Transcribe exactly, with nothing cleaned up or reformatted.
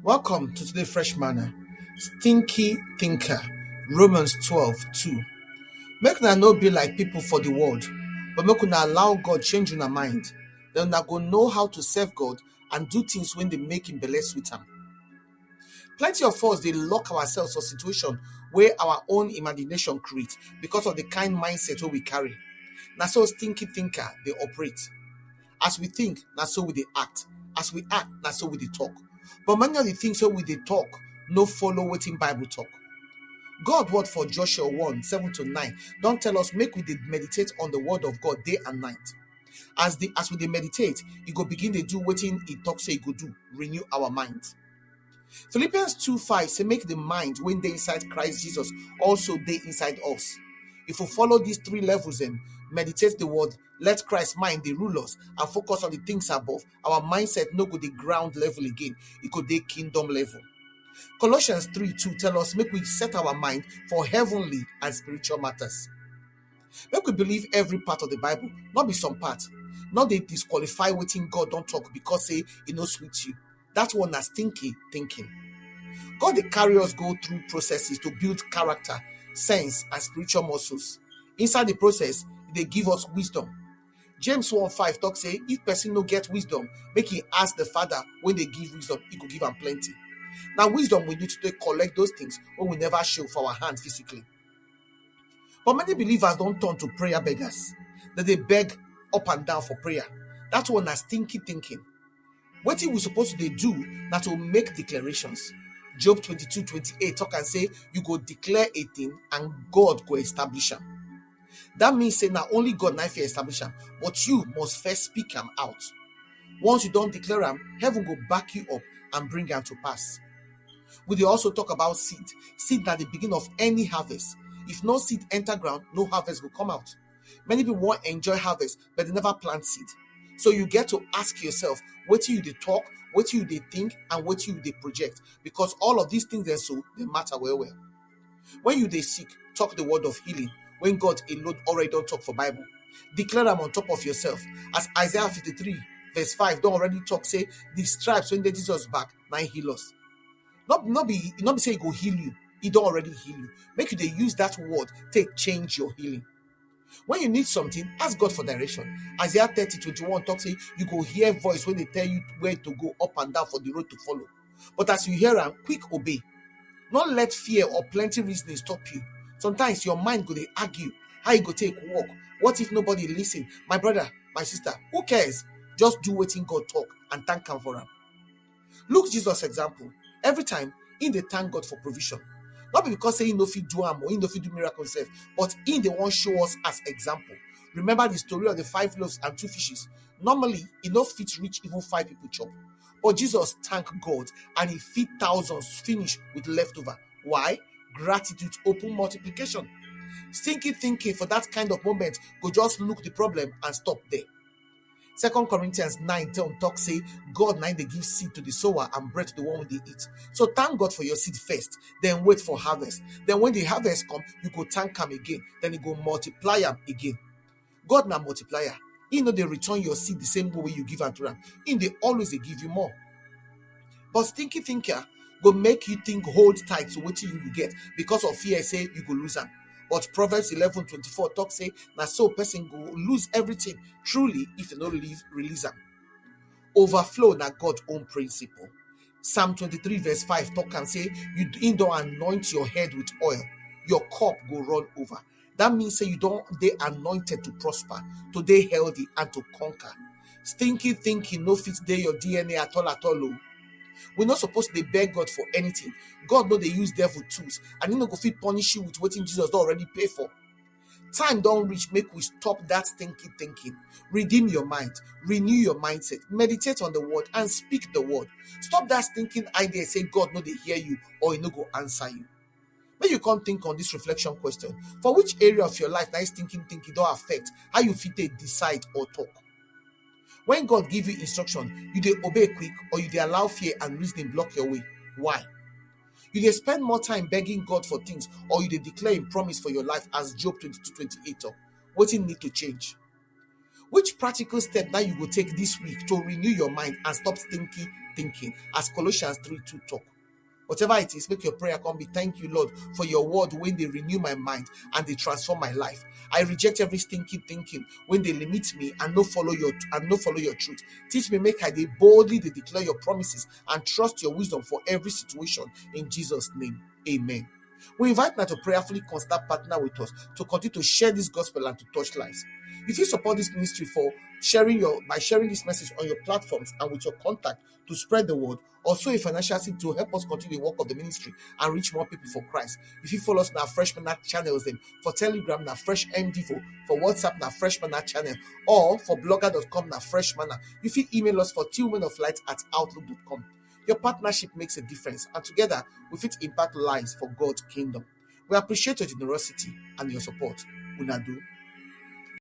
Welcome to today Fresh Manna. Stinky thinker, Romans twelve two. Make una no be like people for the world, but make una allow God change una mind. Then una go know how to serve God and do things when they make him belle sweet am. Plenty of us dey lock ourselves for situation where our own imagination create because of the kind mindset wey we carry. Na so stinky thinker dey operate. As we think, na so we dey act. As we act, na so we dey talk. But many of the things wey we dey talk no follow wetin Bible talk. God word for Joshua one seven to nine don tell us make we dey meditate on the word of God day and night. As the as we dey meditate, e go begin dey do wetin e talk say e go do, renew our mind. Philippians two five say make the mind wey dey inside Christ Jesus also dey inside us. If we follow these three levels dem, meditate the word, let Christ mind dey rule us, and focus on the things above, our mindset no go dey ground level again, e go dey kingdom level. Colossians three two tell us make we set our mind for heavenly and spiritual matters. Make we believe every part of the Bible, not be some part. Not dey disqualify wetin God don talk because say e no sweet you. That one na stinky thinking. God dey carry us go through processes to build character, sense, and spiritual muscles. Inside the process, e dey give us wisdom. James one five talk say if person no get wisdom, make he ask the Father wey dey give wisdom, he go give am plenty. Na wisdom we need to take collect those things wey we never show for our hand physically. But many believers don turn to prayer beggars. Dem dey beg up and down for prayer. That one na stinky thinking. Wetin we suppose to dey do na to make declarations. Job twenty-two twenty-eight talk am say you go declare a thing and God go establish am. That means say na only God na fit establish am, but you must first speak am out. Once you don declare am, heaven go back you up and bring am to pass. We dey also talk about seed. Seed na the beginning of any harvest. If no seed enter ground, no harvest go come out. Many people wan enjoy harvest, but they never plant seed. So you get to ask yourself wetin you dey talk, wetin you dey think, and wetin you dey project, because all of these things dem so dey matter well well. When you dey sick, talk the word of healing when God alone already don talk for Bible. Declare am on top of yourself, as Isaiah fifty-three verse five don already talk say the stripes wey dey Jesus back na him heal us. No, no be no be say e go heal you, e don already heal you. Make you dey use that word take change your healing. When you need something, ask God for direction. Isaiah thirty twenty-one talk say you go hear voice wey dey tell you where to go up and down for the road to follow. But as you hear am, quick obey. No let fear or plenty reasoning stop you. Sometimes your mind go dey argue how e go take work. What if nobody listen? My brother, my sister, who cares? Just do wetin God talk and thank am for am. Look Jesus example. Every time, he dey thank God for provision. Not be because say he no fit do am or he no fit do miracle himself, but he dey wan show us as example. Remember the story of the five loaves and two fishes. Normally, e no fit reach even five people chop. But Jesus thank God and he feed thousands finish with leftover. Why? Gratitude open multiplication. Stinky thinking for that kind of moment go just look the problem and stop there. Second Corinthians nine ten talk say God na dey give seed to the sower and bread to the one wey dey eat. So thank God for your seed first, then wait for harvest. Then when the harvest come, you go thank am again, then e go multiply am again. God na multiplier. He no dey return your seed the same way you give am to am. He dey always dey give you more. But stinky thinker go make you think hold tight to wetin you get because of fear say you go lose am. But Proverbs eleven twenty-four talk say na so person go lose everything truly if you no leave release am. Overflow na God own principle. Psalm twenty-three verse five talk am say you him don anoint your head with oil, your cup go run over. That means say you don dey anointed to prosper, to dey healthy and to conquer. Stinky thinking no fit dey your D N A at all at all o. We no suppose dey beg God for anything. God no dey use devil tools and he no go fit punish you with wetin Jesus don already pay for. Time don reach make we stop that stinky thinking. Redeem your mind, renew your mindset, meditate on the word and speak the word. Stop that stinking idea say God no dey hear you or he no go answer you. Make you come think on this reflection question. For which area of your life na this stinking thinking don affect how you fit take decide or talk? When God give you instruction, you dey obey quick or you dey allow fear and reasoning block your way? Why? You dey spend more time begging God for things or you dey declare him promise for your life as Job twenty-two twenty-eight talk? Wetin need to change? Which practical step that you go take this week to renew your mind and stop stinky thinking, as Colossians three two talk? Whatever it is, make your prayer come be, "Thank you, Lord, for your word when they renew my mind and they transform my life. I reject every stinking thinking when they limit me and no follow your and no follow your truth. Teach me make I dey boldly dey declare your promises and trust your wisdom for every situation in Jesus' name. Amen." We invite now to prayerfully consider partner with us to continue to share this gospel and to touch lives. If you support this ministry for sharing your by sharing this message on your platforms and with your contact to spread the word, also a financial seed to help us continue the work of the ministry and reach more people for Christ. If you follow us now, Fresh Manna channels them for Telegram now Fresh M D four, for WhatsApp now Fresh Manna channel, or for blogger dot com now Fresh Manna. If you email us for tillmanoflight at outlook dot com. Your partnership makes a difference, and together we fit impact lives for God's kingdom. We appreciate your generosity and your support. Una do.